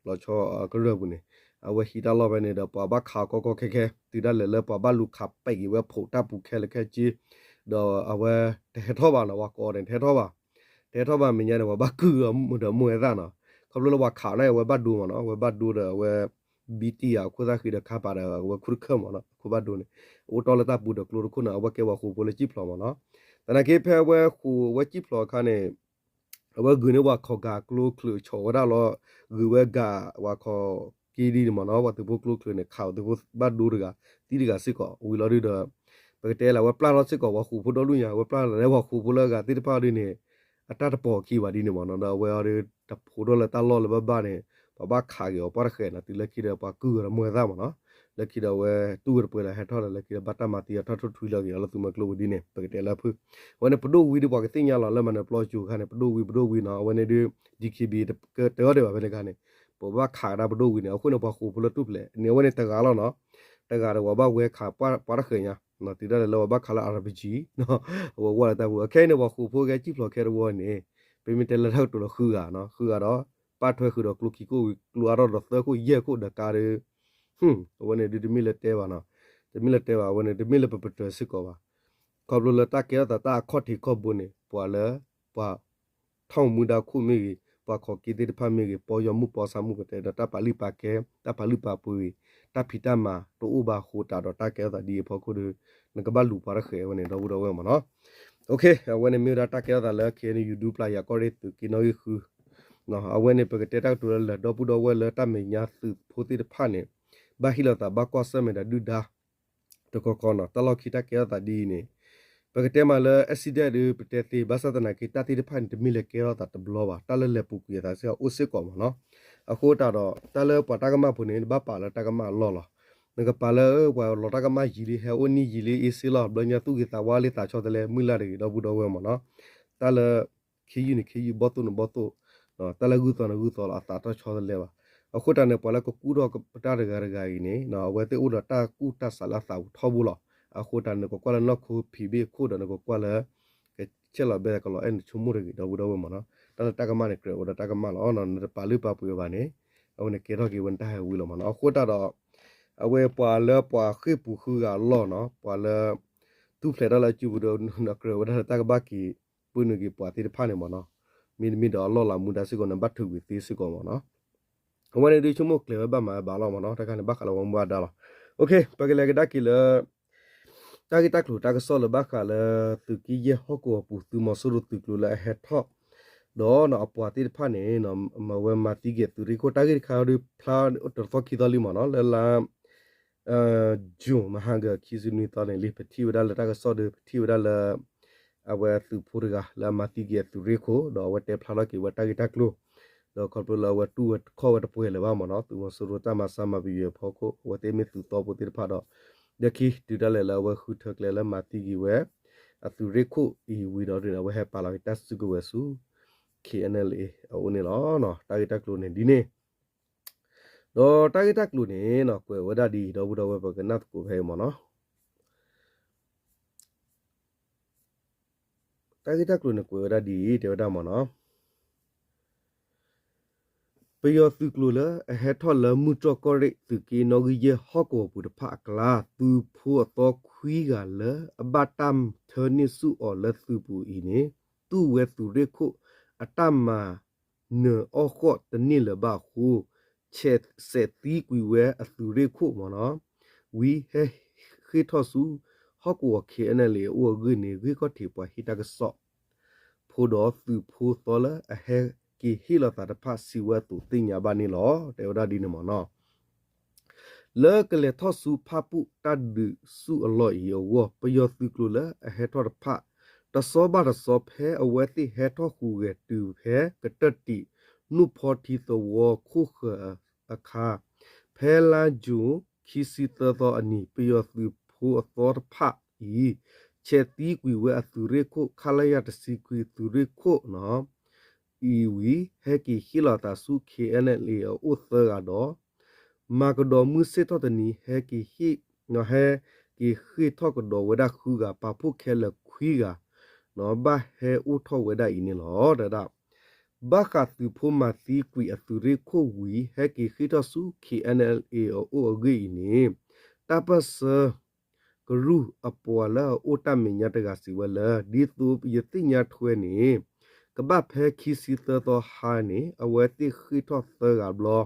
ိလီၤဆီကရၢၢ်ပူၤန့ၣ် အဝဲဟံးတၢ်လီၢ်ဖဲန့ၣ်ဒီး ပှၤဘၣ်ခးအီၤကီကီခဲခဲ တုၤဒၣ်လဲာ်လၢပှၤဘၣ်လူၤခးပဲာ်က့ၤဝဲဖိးတၢ်ပူၤခဲလၢာ်ခဲဆ့ ဒီးအဝဲတဟဲထီၣ်ဘၣ်နီၤ ပှၤကိးအီၤန့ၣ် တဟဲထီၣ်ဘၣ် တဟဲထီၣ်ဘၣ်မဲာ်ညါန့ၣ် ပှၤဘၣ်ကုၢ်အီၤဒီးမိၢ်ဝဲသၣ်နီၤ ခီဖျိလၢပှၤခးအီၤန့ၣ် အဝဲဘၣ်ဒိမ့ၢ်နီၤ အဝဲဘၣ်ဒိဒီးအဝဲ ဘံတံၢ်ယၤအခိၣ်သၣ်ဃံဒီးခါပာ်ဒီးအဝဲခူၣ်တခၢၣ်မ့ၢ်နီၤ, အခိၣ်ဘၣ်ဒိန့ၣ် အိၣ်တီၢ်လၢတၢ်ပူၤဒီးကျိတခိၣ်န့ၣ် အဝဲကဲပှၤဃိာ်ဖိလၢကံၣ်ဖျိးမ့ၢ်နီၤ. သနာ်က့ဖဲအဝဲဃိာ်အဝဲကံၣ်ဖျိးအခါန့ၣ် အဝဲဂုာ်န့ၢ်ပှၤခီၣ်ကၤကျိချုးဆီၣ်ဝဲဒၣ်လီၤ, ဂုာ်ဝဲကၤပှၤခီၣ်က့ဒ်န့ၣ်မ့ၢ်နီၤ, ပှၤသုးဖိကျိချုးန့ၣ် ခးအီၤသုးဖိဘၣ်ဒိတဂၤ သံတဂၤစ့ၢ်ကီး ဝံၤလီၤဒုဒီး ပကတဲလၢအဝဲပျၢ်ထီၣ်စ့ၢ်ကီးပှၤဃိာ်ဖိဒီဒူၣ်ညါ, အဝဲပျၢ်လီၤလၢပှၤဃိာ်ဖိလၢအဂၤသ့ၣ်တဖၣ်ဒ်န့ၣ် အတၢ်တပိာ်ခံဘၣ်ဒ်န့ၣ်မ့ၢ်နီၤ, ဒီးအဝဲအီၤဒီးတဖိးထီၣ်လၢတၢ်လီၢ်လၢဘၣ်ဘၣ်န့ၣ် ပှၤဘၣ်ခးက့ၤအီၤပှၢ်တဃဲးနီၤ, တုၤလၢခံဒီးပှၤကုၢ်ဂ့ၤဒီးမွဲသၣ်မ့ၢ်နီၤ, လၢခံဒီးအဝဲတူၢ်ဝဲတပှဲၤလၢဟဲထီၣ်ဒီး လၢခံဒီးဘၣ်တၢ်မၤသံအီၤထီၣ်ထီၣ်ထွံလီၤက့ၤအီၤလၢသုးမီၤကျိပူၤဒ်န့ၣ် ပကတဲလၢဖုၣ်, အဝဲန့ၣ်ပဒိၣ်ဝံၤဒီးပှၤကသ့ၣ်ညါလီၤလၢမၤနၢၤပျီကၠိခါန့ၣ် ပဒိၣ်ဝံၤပဒိၣ်ဝံၤနီၤ, အဝဲန့ၣ်ဒုး DKBA တတဲအီၤဒံးဘၣ်ဖဲန့ၣ်ခါန့ၣ်, ပဘၣ်ခးကဒါပဒိၣ်ဝံၤန့ၣ် အဃိန့ၣ် ပှၤဃိာ်ဖိလၢတူၢ်ဖျဲးန့ၣ် အဝဲန့ၣ်တဂၤလီၤနီၤ, တဂၤဒီးပှၤဘၣ်ဝဲခးပှၢ်တဃဲးညါ, တုၤဒၣ်လဲာ်လၢပှၤဘၣ်ခးလၢ RPG အဝဲဝဲလၢတၢ်ပူၤ အခဲအံၤန့ၣ် ပှၤဃိာ်ဖိကဲကံၣ်ဖျိးခဲတဝီန့ၣ် ပမ့ၢ်တဲလၢတၢ်ကတိၤလၢဃုဂၤနီၤ, ဃုဂၤဒီး ပၢ်ထွဲဃုာ်ဒီးကျိခံခိၣ်ဝံၤ ကျိအါထီၣ်ဒီးသၢခိၣ်ယဲၢ်ခိၣ်ဒီးကါဒီး အဝဲန့ၣ်ဒုးတမ့ၢ်လၢတဲဘၣ်နီၤ, တမ့ၢ်လၢတဲဘၣ် အဝဲန့ၣ် တမ့ၢ်လၢပပတြၢၤစ့ၢ်ကီးဘၣ်, ခီဖျိလၢတၢ်ကဲထီၣ်သးတၢ်အခီၣ်ထံးခီၣ်ဘိန့ၣ် ပှၤလၢ ပှၤ ထီၣ်မူဒါခိၣ်မ့ၢ်ဂ့ၤ, ပှၤခီၣ်က့သ့ၣ်တဖၣ်မ့ၢ်ဂ့ၤ, ပီယီၤမုၣ်ပီဆါမုၣ်ပတဲဒီးတၢ်ပာ်လုၢ်ပာ်ကဲ, တၢ်ပာ်လုၢ်ပာ်ပှ့ၤ, တၢ်ဖံးတၢ်မၤတအိၣ်ဘၣ်အဃိသတးဒီး တၢ်ကဲထီၣ်သးဒ်အံၤအဖီခိၣ်ဒီး နကဘၣ်လူၤပှၤတဃဲးဝဲန့ၣ် ဒီပုၢ်ဒီဝဲၢ်မ့ၢ်နီၤ. အဝဲန့ၣ်မ့ၢ်ဝဲဒၣ်တၢ်ကဲထီၣ်သးလၢ KNU ဒူပျၢ်ယၤကီၢ်ရ့ၣ်သုးက့နီၣ်ဂံၢ်ဃု အဝဲန့ၣ် ပကတဲတၢ်ကတိၤလၢလၢာ် ဒီပုၢ်ဒီဝဲၢ်လၢတၢ်မဲာ်ညါသုးဖိသ့ၣ်တဖၣ်န့ၣ် ဘၣ်ဟ့ၣ်လီၤသးဘၣ်ကွၢ်ဆၢၣ်မဲာ်ဒီးဒုၣ်ဒါ တခီခီနီၤ. တၢ်လီၢ်ခံတၢ်ကဲထီၣ်သးဒ်အံၤန့ၣ် ပကတဲမးလၢ accident ဒီး ပတဲသ့ ဘၣ်ဆၣ်သနာ်က့ တၢ်သ့ၣ်တဖၣ်န့ၣ် တမ့ၢ်လၢကဲထီၣ်သးတဘျီဘၣ်. တၢ်လၢလဲၤပူၤကွံာ်အသးစ့ၢ်ကီးအိၣ်စ့ၢ်ကီးမ့ၢ်နီၤ. အဃိသတးဒီး တၢ်လၢပှၤတၢ်ကမၣ်ဖိန့ၣ် နဘၣ်ပာ်လၢတၢ်ကမၣ်အလီၢ်လီၤ. နကပာ်လၢပှၤလီၤတၢ်ကမၣ်ယံာ်လံ ဟဲအိၣ်နံၣ်ယံာ်လံ အ့စ့လီၤ ဘျီညါသူၣ်ဂ့ၤသးဝါလံ သးဆီတလဲ မုၢ်လၢ်တဂ့ၤ ဒီပုၢ်ဒီဝဲၢ်မ့ၢ်နီၤ. တၢ်လၢ ခ့ယုၢ်န့ၣ်ခ့ယုၢ် ဘီၣ်သိၣ်န့ၣ်ဘီၣ်သိၣ် တၢ်လၢဂုၢ်သီန့ၣ်ဂုၢ်သီလီၤ အသးတဆီတလဲဘၣ်. အဃိသတးန့ၣ် ပှၤလၢကကူၣ်ထီၣ်ပတၢ်တဂၤတဂၤအံၤန့ၣ် အဝဲသ့ၣ်အိၣ်ဒီးတၢ်ကူၣ်တၢ်ဆးလၢအသးပူၤထီဘိလီၤ. အဃိသတးန့ၣ် နကကွၢ်လၢနီၢ်ခိဖံးဘ့ၣ်အခိၣ်ဒီး နကကွၢ်လၢ ကဆဲးလီၤဘဲကလီၤအဲၣ်နဆိကမိၣ်တဂ့ၤ ဒီပုၢ်ဒီဝဲၢ်မ့ၢ်နီၤ. တၢ်လၢတၢ်ကမၣ်န့ၣ် ကြၢးဝဲဒီးတၢ်ကမၣ်လီၤ. နတပာ်လုၢ်ပာ်ပှ့ၤအီၤဘၣ်န့ၣ် အဝဲန့ၣ်ကဲထီၣ်က့ၤဝဲနတၢ်ဟဲဝံလီၤမ့ၢ်နီၤ. အဃိသတးဒီး အဝဲပှၤလၢပှၤဃ့ၢ်ပူၤဃုဂၤအလီၢ်နီၤ ပှၤလၢ ထူၣ်ဖျဲးတၢ်လၢအစုပူၤဒီး ကြၢးဝဲဒၣ်လၢတၢ်ကဘၣ်က့ၤ ပှ့ၤနုာ်က့ၤပှၤသ့ၣ်တဖၣ်န့ၣ်မ့ၢ်နီၤ. မ့တမ့ၢ်ဒီးအလီၢ်လၤမူဒါစ့ၢ်ကီးန့ၣ် ဘၣ်ထုးကွံာ်သ့စ့ၢ်ကီးမ့ၢ်နီၤ. အဝဲန့ၣ်ဒုးဆိကမိၣ်ကျဲၤဝဲဘၣ်မၤဝဲဘၣ်လီၤမ့ၢ်နီၤ. တခါန့ၣ် ဘၣ်ဃးလၢဝဲမူဘၣ်ဒါလီၤ. ပကလဲၤကဒါက့ၤလၢ တၢ်ဂ့ၢ်တၢ်ကျိၤတၢ်ကစီၣ်လၢဘၣ်ဃးလၢ သုးက့ယဲၢ်ဟီၣ်ကဝီၤပူၤ သုးမီၤစိရိၤသုးကျိၤလၢအဟဲထီၣ် ဒီးအပှၤသ့ၣ်တဖၣ်န့ၣ် မၤဝဲမၤသံက့ၤအသုးရ့ၣ်ခိၣ် တၢ်ဂ့ၢ်တခါဒုးဖျါတသီခံသီလံမ့ၢ်နီၤ လၢလါ June မဟါဂၤခံဆံနွံသီန့ၣ်လံ ပထံၣ်ဝဲဒၣ်လၢတၢ်ကစီၣ်ဒီး ပထံၣ်ဝဲဒၣ်လၢ အဝဲသုးဖိတဂၤလၢအမၤသံက့ၤအသုးရ့ၣ်ခိၣ် ဒီးအဝဲတဲဖျါထီၣ်က့ၤဝဲတၢ်ဂ့ၢ်တၢ်ကျိၤ ဒီးခီဖျိလၢအဝဲတူၢ်ဝဲခီၣ်ဝဲတပှဲၤလၢၤဘၣ်မ့ၢ်နီၤ သုးမီၤစိရိၤတၢ်မၤဆါမၤပယွဲၤအဖီခိၣ် အဝဲသ့ၣ်မ့ၢ်သုးသီဖိသ့ၣ်တဖၣ်ဒီး ဒီးခံတုၤဒၣ်လဲာ်လၢအဝဲဃုထၢကျဲလၢမၤသံက့ၤဝဲ အသုးရ့ၣ်ခိၣ်အံၤဝံၤဒီး အဝဲဟဲပာ်လီၤက့ၤတၢ်စုကဝဲၤဆူ KNLA အအိၣ်န့ၣ်လီၤ. တၢ်ဂ့ၢ်တၢ်ကျိၤန့ၣ်ဒ်န့ၣ် ဒီးတၢ်ဂ့ၢ်တၢ်ကျိၤန့ၣ် ကွဲးဝဲဒၣ်ဒ်အံၤ ဒီပုၢ်ဒီဝဲၢ်ပကနၢ်သကိးဖဲအံၤမ့ၢ်နီၤ. တၢ်ဂ့ၢ်တၢ်ကျိၤန့ၣ်ကွဲးဝဲဒၣ်ဒ်အံၤ တဲဝဲဒၣ်မ့ၢ်နီၤ ပယီၤသုးကျိၤလၢအဟဲထီၣ်လၢမုၢ်တြီၢ်ကီၢ်ရ့ၣ် သုးက့နီၣ်ဂံၢ်ယဲၢ်ဟီၣ်ကဝီၤပူၤတဖၣ်အကျါ သုးဖိအသီခွံဂၤလၢအဘၣ်တၢ်ထၢန့ၢ်ဆူၣ်အီၤလၢသုးပူၤအံၤန့ၣ် တူၢ်ဝဲသုးရ့ၣ်ခိၣ်အတၢ်မၤနၢၤအီၣ်ဃီၣ်တန့ၢ်လၢၤဘၣ်အဃိ ဆဲးသံကွံာ်ဝဲအသုးရ့ၣ်ခိၣ်မ့ၢ်နီၤ ဝံၤဟဲဃ့ၢ်ထီၣ်ဆူ ဟီၣ်ကဝီၤ KNLA အအိၣ်အဂ့ၢ်န့ၣ် ဂ့ၢ်ခီၣ်ထံးပှၤဟ့ၣ်တၢ်ကစီၣ် ဖိဒီးသုးဖိသီလၢအဟဲက့ၤဟ့ၣ်လီၤသးတဖၣ် စံးဝဲအသိးသ့ၣ်ညါဘၣ်န့ၣ်လီၤ. တဲဝဲဒၣ်ဒ်န့ၣ်မ့ၢ်နီၤ လၢကလဲၤထီၣ်ဆူဖၣ်ပူၣ်တၢ်ဒုးဆူၣ်အလီၢ်အံၤအဂီၢ် ပယီၤသုးကျိၤလၢအဟဲထီၣ်တဖၣ် တဆီဘၣ်တဆီ ဖဲအဝဲသ့ၣ်ဟဲထီၣ်ဟူးဂဲၤတုၤဖဲကတၢၢ်တံး နူၢ်ဖီထံသဝီခိၣ်ဃၢၤအခါ ဖဲလါယူၤ ခံဆံသၢသီအနံၤ ပယီၤသုးဖိအသီတဖၣ်အံၤ ဆဲးသံကွံာ်ဝဲအသုးရ့ၣ်ခိၣ် ခလရ တဆံခွံ သုးရ့ၣ်ခိၣ်နီၤ အံၤဝံၤ ဟဲက့ၤဟ့ၣ်လီၤသးဆူ KNLA အအိၣ်သၢဂၤဒီး မၤကဒီးမုၢ်ဆ့ၣ်ထီၣ်တနံၤ ဟဲက့ၤဟ့ၣ် ဟဲက့ၤဃ့ၢ်ထီၣ်ကဒီးဝဲဒၣ်ဃုဂၤ ပာ်ဖှိၣ်ခဲလၢာ်ခွံဂၤ ဘၣ်ဟဲအိၣ်ထီၣ်ဝဲဒၣ်အံၤန့ၣ်လီၤ. တဝဲဒၣ် ဘၣ်ဃးသုးဖိမၤသံကွံာ်အသုးရ့ၣ်ခိၣ်ဝံၤ ဟဲက့ၤဃ့ၢ်ထီၣ်ဆူ KNLA အအိၣ်အဂ့ၢ်အံၤန့ၣ် တၢ်ပၢၢ်ဆၢ ကရူၢ်အပှၤလၢအအိၣ်တၢ်မဲာ်ညါတဂၤစံးဝဲလၢ ဒ်သိးယသ့ၣ်ညါထွဲန့ၣ် ကဘၣ်ဖဲခံဆံသၢသီဟါန့ၣ် အဝဲသ့ၣ်ဃ့ၢ်ထီၣ်သၢဂၤဘျီ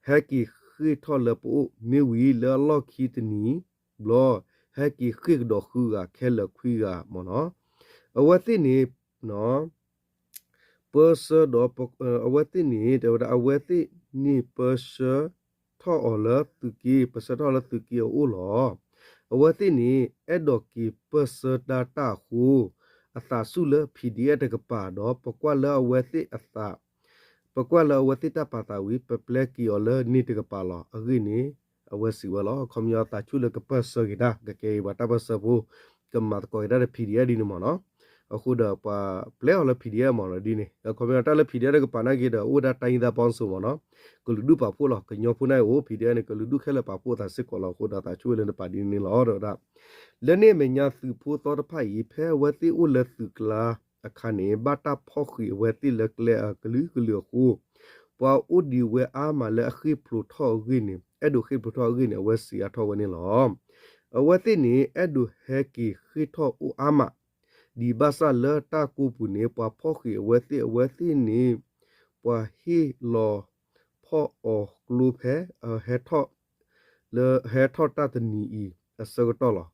ဟဲက့ၤ ဟဲက့ၤဃ့ၢ်ထီၣ်လၢပအိၣ်မ့ၢ်ဝံၤ လၢအလီၢ်ခံတနံၤဘျီ ဟဲက့ၤဃ့ၢ်ကဒီးဃုဂၤ ခဲလၢာ်ခွံဂၤမ့ၢ်နီၤ. အဝဲသ့ၣ်န့ၣ် ပၢဆှၢဒီး အဝဲသ့ၣ်န့ၣ် တဲဝဲဒၣ် အဝဲသ့ၣ်န့ၣ် ပၢဆှၢထီၣ်အီၤလၢသုးက့, ပၢဆှၢထီၣ်လၢသုးက့အအိၣ်လီၤ. အဝဲသ့ၣ်န့ၣ် အဲၣ်ဒိးက့ၤပၢၢ်ဆၢတၢ်တၢ်အဃိ အသးဆူၣ်လၢ PDF တကပၤဒီး ပကွၢ်လၢအဝဲသ့ၣ်အသး ပကွၢ်လၢအဝဲသ့ၣ်တၢ်ပာ်သးဝံၤ ပပျဲက့ၤအီၤလၢန့ၣ်တကပၤလီၤ. အဂ့ၢ်န့ၣ် အဝဲစံးဝဲလီၤ. ခီပညီသးဆူၣ်လၢကပၢၢ်ဆၢက့ၤတၢ် ကကဲအံၤပှၤတၢ်ပၢၢ်ဆၢဖိ ကမၤသကိးက့ၤတၢ်ဒီး PDF ဒ်န့ၣ်မ့ၢ်နီၤ. အဃိဒီးပှၤပျဲအီၤလၢ PDF မ့ၢ်နီၤဒ်န့ၣ် ခီပညီတၢ်လၢ PDF တကပၤနာ်က့ဒီး အိၣ်ဝဲဒၣ်တၢ်ယံသးပီစူၤမ့ၢ်နီၤ. ကလုာ်ဒူၣ်ပာ်ဖှိၣ်လီၤ. ကညီဖိန့ၣ်အိၣ် PDF န့ၣ် ကလုာ်ဒူၣ်ခဲလၢာ်ပာ်ဖှိၣ်အသးစ့ၢ်ကီးလီၤ. အဃိဒီးသးဆူၣ်ဝဲလၢနပာ်ဒ်န့ၣ်လီၤ တဲဝဲဒၣ် လၢန့ၣ်အမဲာ်ညါသုးဖိသီတဖၣ်အံၤ ဖဲအဝဲသ့ၣ်အိၣ်လၢသုးကျါအခါန့ၣ် ဘၣ်တၢ်ဖီၣ်ဃံးအဝဲသ့ၣ်လၢကျဲအကလုာ်ကလုာ်အဃိ ပှၤအိၣ်ဒံးဝဲအါမးလၢအဃ့ၢ်ဖျိးထီၣ်အဂ့ၢ်န့ၣ် အဲၣ်ဒိးဃ့ၢ်ဖျိးထီၣ်အဂ့ၢ်န့ၣ် အဝဲစံးအါထီၣ်ဝဲန့ၣ်လီၤ. အဝဲသ့ၣ်န့ၣ် အဲၣ်ဒိးဟဲက့ၤဃ့ၢ်ထီၣ်အိၣ်အါမး ဒံးဘၣ်ဆၣ်လၢတၢ်ကိးပူၤန့ၣ် ပှၤဖီၣ်ဃံးအဝဲသ့ၣ်န့ၣ် ပှၤဟ့ၣ်လီၤဖီၣ်အီၤကျိဖဲ ဟဲထီၣ် လၢဟဲထီၣ်တၢ်တနံၤအံၤအဆၢကတီၢ်လီၤ.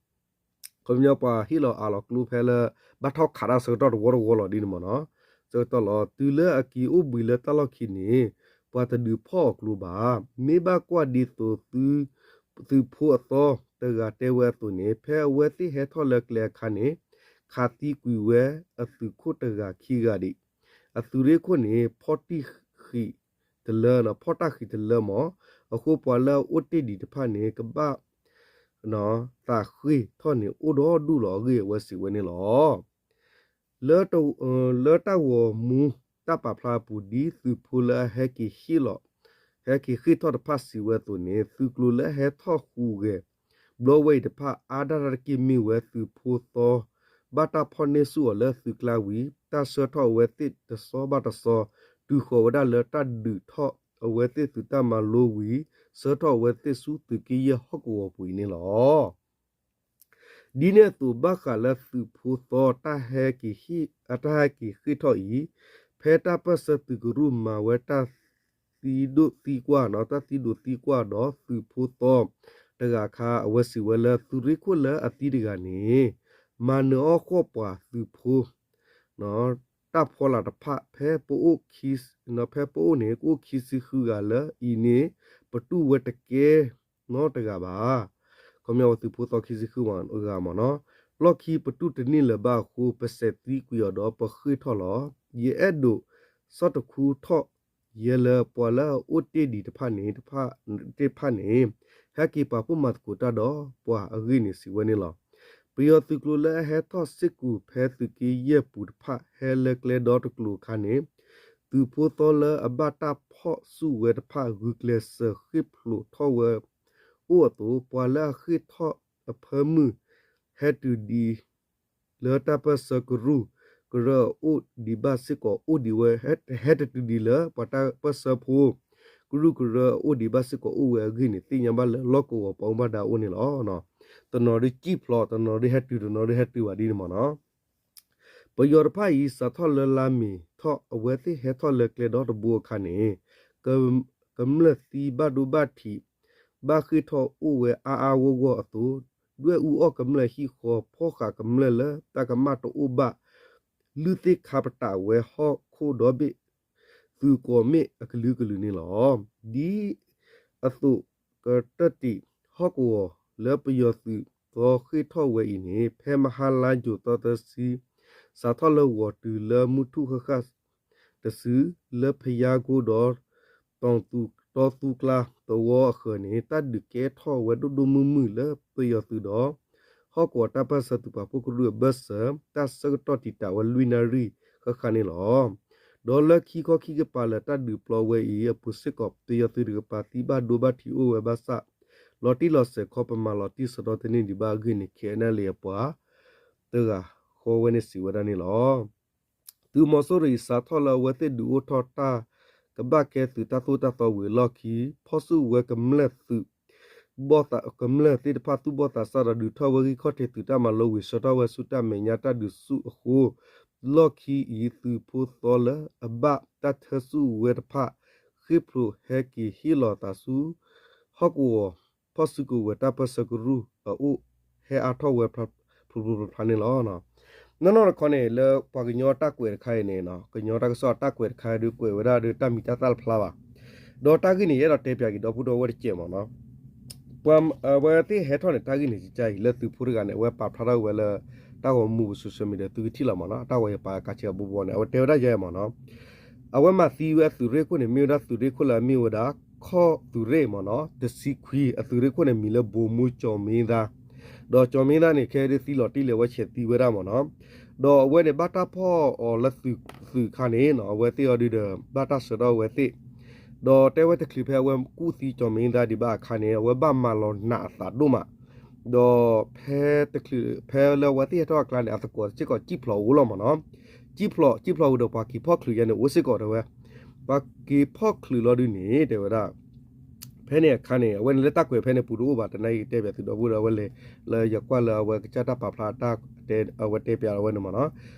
ခီပညီပှၤဟ့ၣ်လီၤအးလီၤကျိဖဲလၢ ဘၣ်ထီၣ်ခးတၢ်ဆၢကတီၢ်တဝီတဝီလီၤဒ်န့ၣ်မ့ၢ်နီၤ. ဆၢကတီၢ်လီၤ. တုၤလၢအက့ၤအိၣ်ဘှံးလၢတၢ်လီၢ်ခံန့ၣ် ပှၤတဒုးဖီၣ်အီၤကျိဘၣ်. မ့ၢ်ဘၣ်ကွၢ်ဒ်သိး သုးဖိအသီတဂၤတဲဝဲအသိးန့ၣ် ဖဲအဝဲသ့ၣ်ဟဲထီၣ်လၢကျဲအခါန့ၣ် ခးသံကွံာ်ဝဲအသုးခိၣ်တဂၤခံဂၤဒံး အသုးရ့ၣ်ခိၣ်န့ၣ် ဖီၣ်တံၢ်ဃံးတလၢ, ဖီၣ်တၢ်ဃံးတလၢမး, အဃိပှၤလၢအအိၣ်တ့ၢ်ဒံးတဖၣ်န့ၣ် ကဘၣ်သးဃ့ၢ်ထီၣ်န့ၣ် အိၣ်ဒီဒူၣ်လီၤအဂ့ၢ် အဝဲစံးဝဲန့ၣ်လီၤ. လၢတၢ်ဂီၤမူတၢ်ပာ်ဖျါအပူၤ ဒ်သုးဖိလၢအဟဲက့ၤဟ့ၣ်လီၤ ဟဲက့ၤဃ့ၢ်ထီၣ်တဖၣ်စံးဝဲအသိးန့ၣ် သုးကျိၤလၢအဟဲထီၣ်ဟူးဂဲၤ ဘျီဝဲအံၤတဖၣ် အါဒၣ်တၢ်တက့ၢ်မ့ၢ်ဝဲသုးဖိသီ ဘၣ်တၢ်ဖီၣ်န့ၢ်ဆူၣ်အီၤလၢသုးကျါဝံၤ တၢ်ဆှၢထီၣ်အဝဲသ့ၣ်တစီဘၣ်တစီ တုၤဃီၤဝဲဒၣ်လၢတၢ်ဒုးထီၣ်အဝဲသ့ၣ်သုးတၢ်မၤလိဝံၤ ဆှၢထီၣ်အဝဲသ့ၣ်ဆူသုးက့ယဲၢ်ဟီၣ်ကဝီၤပူၤအံၤန့ၣ်လီၤ. ဒ်န့ၣ်အသိး ဘၣ်ဃးလၢသုးဖိသီ တၢ်ဟဲက့ၤဃ့ၢ်ထီၣ်အံၤ ဖဲတၢ်ပၢၢ်ဆၢသုးကရူၢ်မၤဝဲတၢ်သံဒိၣ်သံကွၢ်, တၢ်သံဒိၣ်သံကွၢ်ဒီးသုးဖိသီတဂၤအခါ အဝဲစံးဝဲလၢ သုးရ့ၣ်ခိၣ်လၢအသံတဂၤန့ၣ် မၤနၢၤအီၣ်ဃီၣ်ပှၤသုးဖိ တၢ်ဖီလာ်တဖၣ် ဖဲပအိၣ် ဖဲပအိၣ်န့ၣ် ကအိၣ်ခံဆံဃုဂၤလၢအံၤန့ၣ် ပတူၢ်ဝဲတကဲနီတဂၤဘၣ်. ခီပညီသုးဖိသီခံဆံဃုဂၤမ့ၢ်နီၤ, လီၢ်ခံပတူၢ်တန့ၢ်လၢၤဘၣ်အဃိ ပစဲးသံကွံာ်အီၤဒီးပဃ့ၢ်ထီၣ်လီၤ. ယအဲၣ်ဒိးဆီၣ်တခူထီၣ်ယဲလၢပှၤလၢအအိၣ်တ့ၢ်ဒံးတဖၣ်န့ၣ် တဖၣ်န့ၣ် ဟဲက့ၤပာ်ဖှိၣ်မၤသကိးတၢ်ဒီးပှၤအဂ့ၢ်န့ၣ် စံးဝဲန့ၣ်လီၤ. ပယီၤသုးကျိၤလၢအဟဲထီၣ်စ့ၢ်ကီးဖဲသုးက့ယဲၢ်ပူၤတဖၣ် ဟဲလၢကျဲဒီတကျိၤအခါန့ၣ် သုးဖိသီလၢအဘၣ်တၢ်ဖီၣ်ဆူၣ်ဝဲတဖၣ် ဂုာ်ကျဲးစၢးဃ့ၢ်ဖျိးထီၣ်ဝဲအိၣ်အသိး ပှၤလၢအဃ့ၢ်ထီၣ်အဖၢမုၢ် ဟဲတုၤဒံး လၢတၢ်ပၢၢ်ဆၢကရူၢ်ကရၢအအိၣ်ဒံးဘၣ်စ့ၢ်ကီးအိၣ်ဒံးဝဲ, ဟဲတတုၤဒံးလၢပှၤတၢ်ပၢၢ်ဆၢဖိ ကရူၢ်ကရၢအအိၣ်ဒံးဘၣ်စ့ၢ်ကီးအိၣ်ဝဲအဂ့ၢ်န့ၣ် သ့ၣ်ညါဘၣ်လၢလီၢ်ကဝီၤပှၤမူဘၣ်ဒါအိၣ်န့ၣ်လီၤ. တနီၤဒုးစံၣ်ဖျိး, တနီၤဒုးဟဲတုၤ, တနီၤဒုးဟဲတုၤဘၣ်ဒ်န့ၣ်မ့ၢ်နီၤ. ပယီၤတဖၣ်အံၤ စးထီၣ်လၢလါမ့ၤထီၣ် အဝဲသ့ၣ်ဟဲထီၣ်လၢကျဲဒီတဘိအခါန့ၣ် ကမျၢၢ်သံဘၣ်ဒိဘၣ်ထံး ဘၣ်ဃ့ၢ်ထီၣ်အိၣ်ဝဲအါအါဂီၢ်ဂီၢ်အသိး, ဒွဲၣ်အူအီၣ်ကမျၢၢ်ဟံၣ်ဃီ ဖီၣ်ဃာ်ကမျၢၢ်လၢတၢ်ကမၣ်တအိၣ်ဘၣ်, လုၢ်သ့ၣ်ခါပတာ်ဝဲဟီၣ်ခိၣ်ဒီဘ့ၣ် သုးကိးမ့ၣ်အကလုာ်ကလုာ်န့ၣ်လီၤ. ဒ်အသိးကတၢၢ်တံး ဟီၣ်ကဝီၤလၢပယီၤသုးသီဃ့ၢ်ထီၣ်ဝဲအံၤန့ၣ် ဖဲမဟါလါယူၤသီသၢဆံ စးထီၣ်လၢဂီၤတုၤလၢမုၢ်ထူၣ်ဃၣ်ဃၣ်တစု လၢဖယါကိဒီး တီၤသူကျါသဝီအဃၢၤန့ၣ် တၢ်ဒုးကဲထီၣ်ဝဲဒိၣ်ဒိၣ်မုၢ်မုၢ်လၢပယီၤသုးဒီး ဟီၣ်ကဝီၤတၢ်ပၢၢ်ဆၢသုးပာ်ဖှိၣ်ကရူၢ်အဘၢၣ်စၢၤ တၢ်ဆၢကတီၢ်တံာ်တာ်ဝဲလွံၢ်နၣ်ရံၣ်ဃၣ်ဃၣ်န့ၣ်လီၤ. ဒီးလၢခံခီခံကပၤလၢာ်တၢ်ဒုးပျီဝဲအံၤအပူၤစ့ၢ်ကီး ပယီၤသုးတကပၤသံဘၣ်ဒိဘၣ်ထံးအိၣ်ဝဲဘၣ်ဆၣ် လီၤတံၢ်လီၤဆဲးခီပမၤလီၤတံၢ်ဆၢထီၣ်တန့ၢ်ဒံးဘၣ်အဂ့ၢ်န့ၣ် ခဲအံၤန့ၣ်လံအပှၤ တဂၤဃီဝဲန့ၣ်စံးဝဲဒၣ်န့ၣ်လီၤ. သုးမီၤစိရိၤအံၤ စးထီၣ်လၢအဝဲသ့ၣ်ဒုးအိၣ်ထီၣ်တၢ်ကဘၣ်ကဲသုးတၢ်သိၣ်တၢ်သီဝံၤအလီၢ်ခံ ဖီၣ်ဆူၣ်ဝဲကမျၢၢ်သုး ကမျၢၢ်သ့ၣ်တဖၣ်သူၣ်ဘီၣ်သးစၢ်ဒီး ဒုးထီၣ်ဝဲဂံၢ်ခီၣ်ထံးသုးတၢ်မၤလိဝံၤ ဆှၢထီၣ်ဝဲဆူတၢ်မဲာ်ညါတၢ်ဒုးဆူၣ်အဃိ လီၢ်ခံအံၤ သုးဖိသီလၢအဘၣ်တၢ်ထၢဆူၣ်ဝဲတဖၣ် ဃ့ၢ်ဖျိးဟဲက့ၤဟ့ၣ်လီၤသးဆူ ဟီၣ်ကဝီၤ ဖီၣ်စုကဝဲၤတၢ်ပၢၢ်ဆၢကရူၢ်အအိၣ် ဟဲအါထီၣ်ဝဲဖျိဖျိဖျါဖျါန့ၣ်လီၤ. နီၢ်နီၢ်တခီန့ၣ် လၢပှၤကညီတၢ်ကွဲးတခါအံၤန့ၣ် ကညီတၢ်ကစီၣ်အတၢ်ကွဲးတခါဒုးကွဲးဝဲဒၣ်ဒီးတၢ်မံၤတၢ်သၣ်တဖျါဘၣ်. ဒီးတၢ်ဂ့ၢ်န့ၣ် ယအဲၣ်ဒိးတဲပၠးက့ၤဒီပုၢ်ဒီဝဲၢ်တစဲးမ့ၢ်နီၤ. ပှၤအဝဲသ့ၣ်ဟဲထီၣ်န့ၣ် တၢ်ဂ့ၢ်န့ၣ် ကကါအံၤ လၢသုးဖိတဂၤန့ၣ် အဝဲပာ်ဖျါထီၣ်ဝဲလၢ တၢ်ဂီၤမူပူၤ social media သုကထံၣ်လီၤမ့ၢ်နီၤ. အတၢ်ဂီၤယပာ်ကါဆၢအဘိဘိန့ၣ် အဝဲတဲဝဲဒၣ်ယဲမ့ၢ်နီၤ. အဝဲမၤသံဝဲအသုးရ့ၣ်ခိၣ်န့ၣ် မ့ၢ်ဝဲဒၣ်သုးရ့ၣ်ခိၣ်လၢအမ့ၢ်ဝဲဒၣ် ခီၣ်သုးရ့ၣ်မ့ၢ်နီၤ တဆံခွံ အသုးရ့ၣ်ခိၣ်န့ၣ် မံၤလၢဘိမူကၠီၤမ့သါ ဒီးကၠီၤမ့သါန့ၣ် ခဲဒုးသံလီၤတံၢ်လံ အဝဲဆဲးသံဝဲဒၣ်မ့ၢ်နီၤ. ဒီးအဝဲန့ၣ် ဘၣ်တၢ်ဖီၣ်အီၤလၢသုးတခါန့ၣ်နီၤ အဝဲသ့ၣ်အီၤဒုးဒီး ဘၣ်တၢ်ဆှၢထီၣ်အဝဲသ့ၣ် ဒီးတဲဝဲတချုးဖဲအဝဲကူၣ်သံကၠီၤမ့သါဒံးဘၣ်အခါန့ၣ် အဝဲဘၣ်မၤလီၤနးအသးဒိၣ်မး ဒီးဖဲတချုး ဖဲလၢအဝဲသ့ၣ်ဟဲထီၣ်အကျါန့ၣ် အသကိးစ့ၢ်ကီးစံၣ်ဖျိးအိၣ်လီၤမ့ၢ်နီၤ. စံၣ်ဖျိး စံၣ်ဖျိးဝံၤဒီးပှၤက့ၤဖီၣ်ချုးယဲန့ၣ် အိၣ်စ့ၢ်ကီးတဲဝဲ ပှၤက့ၤဖီၣ်ချုးလီၤဒုးန့ၣ် တဲဝဲဒၣ် ဖဲန့ၣ်အခါန့ၣ် အဝဲန့ၣ်လၢတၢ်ကွဲးဖဲန့ၣ်ပူၤတအိၣ်ဘၣ် တနာ်က့ၤကတဲပၠးသုဒီပုၢ်ဒီဝဲၢ်လၢ လၢယကွၢ်လၢအဝဲကစၢ်တၢ်ပာ်ဖျါတၢ်တဲ အဝဲတဲပၠးအဝဲန့ၣ်မ့ၢ်နီၤ.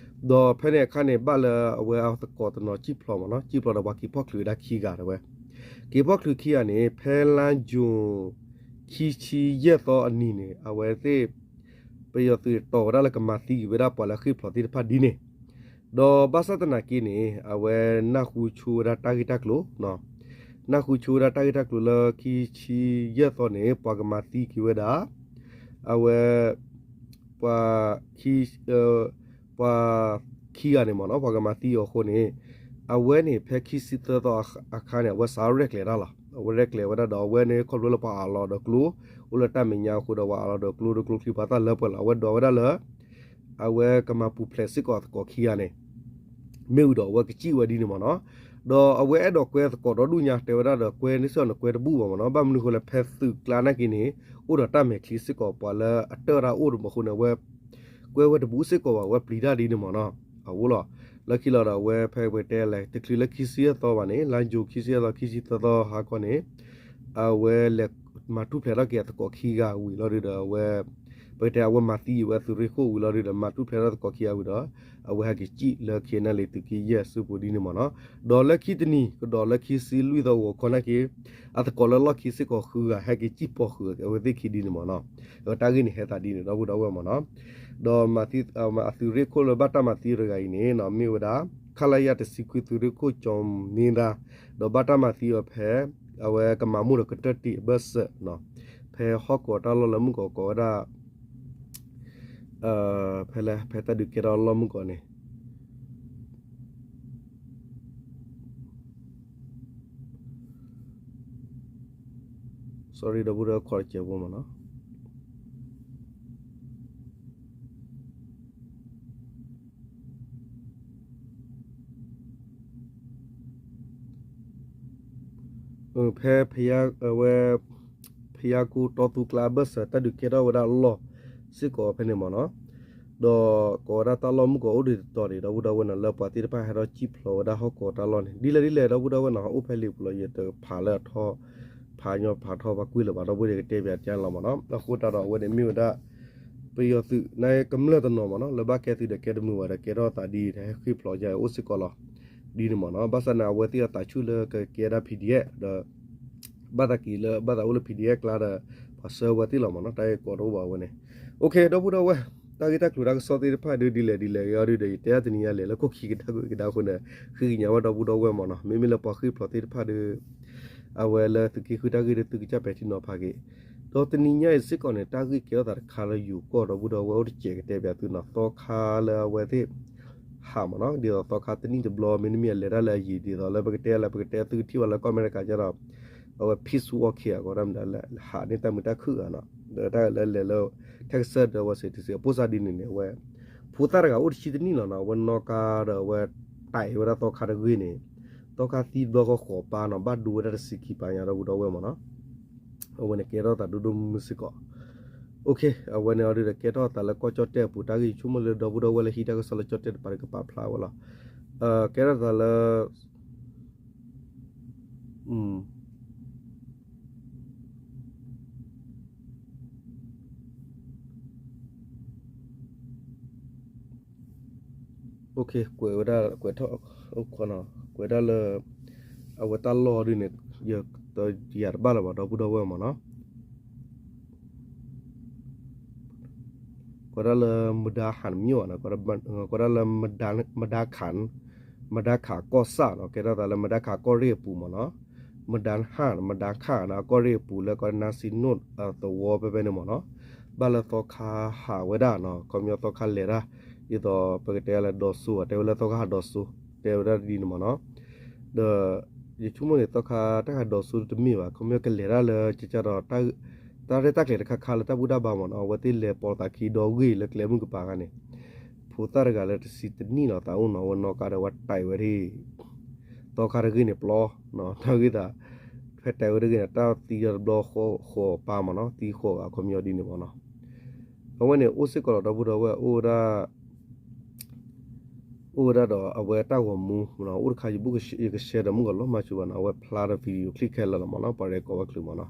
ဒီးဖဲန့ၣ်အခါန့ၣ် ဘၣ်လၢအဝဲအသကိးတနီၤစံၣ်ဖျိးမ့ၢ်နီၤ စံၣ်ဖျိးဒီးပှၤက့ၤဖီၣ်ချုးဝဲဒၣ်ခံဂၤတဲဝဲ က့ၤဖီၣ်ချုးခံဂၤန့ၣ် ဖဲလါယူၤ ခံဆံယဲၢ်သီအနံၤန့ၣ် အဝဲသ့ၣ် ပယီၤသုးတီၤဝဲဒၣ်လၢကမၤသံက့ၤဝဲဒၣ်ပှၤလၢအဃ့ၢ်ဖျိးသ့ၣ်တဖၣ်ဒ်န့ၣ်, ဒီးဘၣ်ဆၣ်သနာ်က့န့ၣ် အဝဲနၢ်ဟူဆိဝဲဒၣ်တၢ်ဂ့ၢ်တၢ်ကျိၤ, နၢ်ဟူဆိဝဲဒၣ်တၢ်ဂ့ၢ်တၢ်ကျိၤလၢခံဆံယဲၢ်သီန့ၣ် ပှၤကမၤသံက့ၤဝဲဒၣ် အဝဲ ပှၤ ပှၤခံဂၤန့ၣ်မ့ၢ်နီၤ ပှၤကမၤသံအီၤအဃိန့ၣ် အဝဲန့ၣ်ဖဲခံဆံသၢသီအခါန့ၣ် အဝဲစးရဲၣ်ကျဲၤတၢ်လီၤ. အဝဲရဲၣ်ကျဲၤဝဲဒၣ်ဒီး အဝဲန့ၣ်ခီဖျိလၢပှၤအးလီၤဒီးကျိ အိၣ်လၢတၢ်မဲာ်ညါအဃိဒီး ပှၤအးလီၤဒီးကျိဒီးကျိချံပှၤသၣ်လၢပှဲၤလီၤ. အဝဲဒွးဝဲဒၣ်လၢ အဝဲကမၤပူၤဖျဲးစ့ၢ်ကီးအသကိးခံဂၤန့ၣ် မ့ၢ်ဝံၤဒီးအဝဲကစံၣ်ဝဲဒ်န့ၣ်မ့ၢ်နီၤ. ဒီးအဝဲအဲၣ်ဒိးကွဲသကိးဒီဒူၣ်ညါ တဲဝဲဒၣ်ဒီးကွဲန့ၣ်စ့ၢ်ကီးန့ၣ် ကွဲတဘူၣ်ဘၣ်မ့ၢ်နီၤ. ဘၣ်မနုၤအဃိလဲၣ် ဖဲသုးကျါနာ်က့န့ၣ် အိၣ်ဒီးတၢ်မဲာ်ချံစ့ၢ်ကီး ပှၤလၢအတၢၢ်တၢ်အိၣ်တဘၣ်အဃိန့ၣ် အဝဲ ကွဲဝဲတဘူၣ်စ့ၢ်ကီးဘၣ် အဝဲပျံၤတၢ်ဒ်န့ၣ်မ့ၢ်နီၤ. အအိၣ်လီၤ. လၢခံလီၤဒီးအဝဲဖဲပတဲလဲၣ် တချုးလၢခံဆံယဲၢ်သီဘၣ်န့ၣ် လါယူၤခံဆံယဲၢ်သီ ခံဆံသၢသီဟါခီန့ၣ် အဝဲလဲၤမၤထူၣ်ဖျဲးထီၣ်က့ၤအသကိးခံဂၤဝံၤလီၤဒုးဒီးအဝဲ ပကတဲအဝဲမၤသံအဝဲအသုးရ့ၣ်ခိၣ်ဝံၤလီၤဒုးဒီး မၤထူၣ်ဖျဲးထီၣ်သကိးခံဂၤဝံၤဒီး အဝဲဟဲက့ၤစံၣ်လၢ KNLA သုးက့ယဲၢ်စုပူၤဒ်န့ၣ်မ့ၢ်နီၤ. ဒီးလၢခံတနံၤ ကဒီးလၢခံဆံလွံၢ်သီဂီၤခီနာ်က့ အသကိးလၢလီၢ်ခံစ့ၢ်ကီးဃုဂၤ ဟဲက့ၤစံၣ်ပိာ်ဃုာ်အဝဲသ့ၣ်ခံဒ်န့ၣ်မ့ၢ်နီၤ. ဒီးတၢ်ဂ့ၢ်န့ၣ်ဟဲသးဒ်န့ၣ် ဒီပုၢ်ဒီဝဲၢ်မ့ၢ်နီၤ. ဒီးမၤသံ အသုးရ့ၣ်ခိၣ်လၢဘၣ်တၢ်မၤသံတဂၤအံၤန့ၣ် မ့ၢ်ဝဲဒၣ် ခလရ တဆံခွံ သုးရ့ၣ်ခိၣ်ကၠီမ့သါ ဒီးဘၣ်တၢ်မၤသံအီၤဖဲ အဝဲကမၤမိၢ်ဒီးကတၢၢ်တံၢ်အဘၢၣ်စၢၤ ဖဲဟီၣ်ကဝီၤတၢ်လီၢ်လၢမုၢ်ကီးကိးဝဲဒၣ် ဖဲလဲၣ် ဖဲတၢ်ဒုးကဲထီၣ်လီၢ်မုၢ်ကီးန့ၣ် sorry ဒီပုၢ်ဒီဝဲၢ် ခီတစဲးဖိမ့ၢ်နီၤ. ဖဲ အဝဲ ဖယါကိတီသူကျါအဘၢၣ်စၢၤ တၢ်ဒုးကဲထီၣ်ဝဲဒၣ်အလီၢ်စ့ၢ်ကီးဖဲန့ၣ်မ့ၢ်နီၤ. ဒီးကိးဝဲဒၣ်တၢ်လီၢ်မုၢ်ကီးအိၣ်ဒံးတတီၤန့ၣ် ဒီပုၢ်ဒီဝဲၢ်နီၤ လၢပှၤသ့ၣ်တဖၣ်ဟဲထီၣ်စံၣ်ဖျိးဝဲဒၣ်ဟီၣ်ကဝီၤတၢ်လီၢ်န့ၣ် ဒ်လဲၣ်ဒ်လဲၣ် ဒီပုၢ်ဒီဝဲၢ်နီၤ အိၣ်ဖဲလံာ်ပူၤလီၤ ယတဖးလၢအထီ ဖးညီဖးထီပှၤကွံာ်လၢၤဘၣ် ဒီပုၢ်ဒီဝဲၢ်ကတဲပၠးတၢ်လီၤမ့ၢ်နီၤ. အဃိသတးဒီးအဝဲန့ၣ်မ့ၢ်ဝဲဒၣ် ပယီၤသုး နကမျၢၢ်တနီၤမ့ၢ်နီၤ လၢဘၣ်ကဲသုးဒီးကဲတမုာ်ဘၣ်ဒီးကဲထီၣ်သးဒ်တဟဲဃ့ၢ်ဖျိးယါအိၣ်စ့ၢ်ကီးလီၤ. ဒ်န့ၣ်မ့ၢ်နီၤ ဘၣ်ဆၣ်န့ၣ် အဝဲသ့ၣ်အသးဆူၣ်လၢကကဲဒၣ် PDF ဒီး ဘၣ်သးက့ၤလၢဘၣ်သးအိၣ်လၢ PDF ကျါဒီး ပှၤဆှၢဝဲသ့ၣ်လီၤမ့ၢ်နီၤ တၢ်ဂ့ၢ်ကီတအိၣ်ဘၣ်ဝဲန့ၣ်. အိၣ်ခ့ ဒီပုၢ်ဒီဝဲၢ် တၢ်ဂ့ၢ်တၢ်ကျိၤတၢ်ကစီၣ်သ့ၣ်တဖၣ်ဒုးဒ်လဲၣ်ဒ်လဲၣ်ဂ့ၤအီၤဒုးဒီး ယတဲဒၣ်တနံၤညါလဲၣ် လၢခိၣ်ခံကဒါကဒါအဃိန့ၣ် ဃ့ကညးဝဲဒီပုၢ်ဒီဝဲၢ်မ့ၢ်နီၤ မ့မ့ၢ်လၢပှၤဃ့ၢ်ဖျိးသ့ၣ်တဖၣ်ဒုး အဝဲလၢသုးက့ဃုတၢ်ဂ့ၢ်ဒုး သုကစၢ်ပဲာ်ထံနီၤဖးက့ၤ ဒီးတနံၤညါအံၤစ့ၢ်ကီးန့ၣ် တၢ်ဂ့ၢ်ကဲထီၣ်သးတခါလၢယိၤကီၢ် ဒီပုၢ်ဒီဝဲၢ်အိၣ်တစဲးကတဲပၠးသုနီၤ သီခါလၢအဝဲသ့ၣ် ဟးမ့ၢ်နီၤ ဒ်သိးသီခါတနံၣ်တဘျီ မ့တမ့ၢ်အလဲၤတၢ်လၢအယံၤ ဒ်သိးလၢပကတဲလၢပကတဲသုကထံၣ်ဘၣ်လၢကီၢ်အမဲရကၤကဒီး အဝဲ peace walk ဟးကီးတၢ်မတၤလၢ ဟးန့ၢ်တၢ်မုာ်တၢ်ခုၣ်ဧါနီၤ ဒီးတၢ်လၢလဲၤလၢ Texas ဒီး Washington အပိၢ်စၢ်ဒ်န့ၣ်န့ၣ် အဝဲ ဖိသၣ်တဂၤအိၣ်တဆံတနံၣ်လီၤနီၤ အဝဲနီၣ်ကါဒီးအဝဲ တဲဝဲဒၣ်သီခါတဂ့ၤန့ၣ် သီခါသံတဘျီဃီဃိးပၢ်နီၤ ဘၣ်ဒိဝဲဒၣ်တဆံခံပၢ်ညါ ဒီပုၢ်ဒီဝဲၢ်မ့ၢ်နီၤ အဝဲန့ၣ်ကဲထီၣ်သးဒိၣ်ဒိၣ်မုၢ်မုၢ်စ့ၢ်ကီး အိၣ်ခ့ အဝဲန့ၣ်အီၤဒုးဒီးကဲထီၣ်သးလၢကီၢ်ကၠီၣ်တဲၣ်အပူၤ တၢ်ဂ့ၢ်ဆိကမိၣ်လၢဒီပုၢ်ဒီဝဲၢ်လၢဟံးတၢ်ကစီၣ်လၢကၠီၣ်တဲၣ်တပၤဒီးကပာ်ဖျါဝဲလီၤ ကဲထီၣ်သးလၢ ကွဲးဝဲဒၣ် ကွဲးထီၣ် ကွဲးဒၣ်လၢ အဝဲတၢ်လီၢ်ဒ်န့ၣ် ယ တယၤတဘၣ်လၢၤဘၣ် ဒီပုၢ်ဒီဝဲၢ်မ့ၢ်နီၤ. ကွၢ်ဒၣ်လၢမဒါဟးတမ့ၢ်ဘၣ်နီၤ, ကွၢ်ဒၣ်လၢ မဒါခး မဒါခးကီၢ်ဆၣ်နီၤ, ကဲထီၣ်သးလၢမဒါခးကီၢ်ရ့ၣ်အပူၤမ့ၢ်နီၤ. မဒါဟး မဒါခးနီၤ အကီၢ်ရ့ၣ်အပူၤလၢကီၢ်နါစံနိၣ်အသဝီဖဲဖဲန့ၣ်မ့ၢ်နီၤ. ဘၣ်လၢသီခါဟးဝဲဒၣ်နီၤ, ခီပညီသီခါလဲၤတၢ် ဒ်သိးပကတဲလၢဒိးစိ တဲဝဲလၢသီခါဟးဒိးစိ တဲဝဲဒၣ်ဒ်န့ၣ်မ့ၢ်နီၤ. ဒီး ယဆိကမိၣ်န့ၣ် သီခါတၢ်ဟးဒိးစိတမ့ၢ်ဘၣ်, ခီပညီကလဲၤတၢ်လၢကကဒီး တၢ်ရဲၣ်တၢ်ကျဲၤတခါခါလၢတၢ်ဘူၣ်တၢ်ဘါမ့ၢ်နီၤ, အဝဲသ့ၣ်လဲၤပိာ်သးခံဒီဂ့ၢ်လၢကျဲမုၢ်ကပၤခါန့ၣ်, ဖိသၣ်တဂၤလၢတဆံတနံၣ်လီၤ သးအိၣ်နီၤ, အဝဲနီၣ်ကါဒီးဝဲတဲာ်ဝဲဒၣ် သီခါတဂ့ၢ်န့ၣ်ပျီ, တၢ်ဂ့ၢ်သး ဖဲတဲာ်ဝဲတဂ့ၢ်န့ၣ် တၢ်သံဒီးတဘျီဃီပၤမ့ၢ်နီၤ, သံဃိးဂၤ ခီပညီဒ်န့ၣ်မ့ၢ်နီၤ. အဝဲန့ၣ်အိၣ်စ့ၢ်ကီးလီၤ ဒီပုၢ်ဒီဝဲၢ် အိၣ်ဝဲဒၣ် အိၣ်ဝဲဒၣ်ဒီးအဝဲတၢ်ဂီၤမူမ့ၢ်နီၤ, အိၣ်တခါယဘၣ်က ယကshareဒီးမုၢ်ဂီၤလီၤမၤစၢၤဘၣ်နီၤ, အဝဲဖျါဒီး video clipခဲလၢာ်လီၤမ့ၢ်နီၤ, ပှၤရဲၣ်ကီးဝဲချုးမ့ၢ်နီၤ.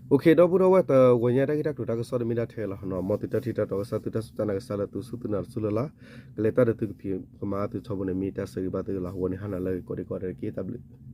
အိၣ်ခ့ ဒီပုၢ်ဒီဝဲၢ် တဂီၤညါတၢ်ဂ့ၢ်တၢ်ကျိၤတၢ်ကစီၣ်တမ့ၢ်ဒၣ်ထဲလီၤနီၤ, မ်သုတၢ်ထံၣ်တၢ်တီကစၢ် သုတၢ်စူၢ်တၢ်နာ်ကစၢ်လၢသုဆူၣ်သုနၤတဆူၣ်လၢ်လၢ်, ကလဲၤတၢ်ဒီးသုကဖံးကမၤသုထီဘိန့ၣ် မ့ၢ်တၢ်ဆၢဂ့ၤဘၣ်သုလီၤ. အဝဲန့ၣ်ဟါနၤလၢအဂ့ၤ ကိးဒံကိးဒဲးတက့ၢ် တၢ်ဘျုး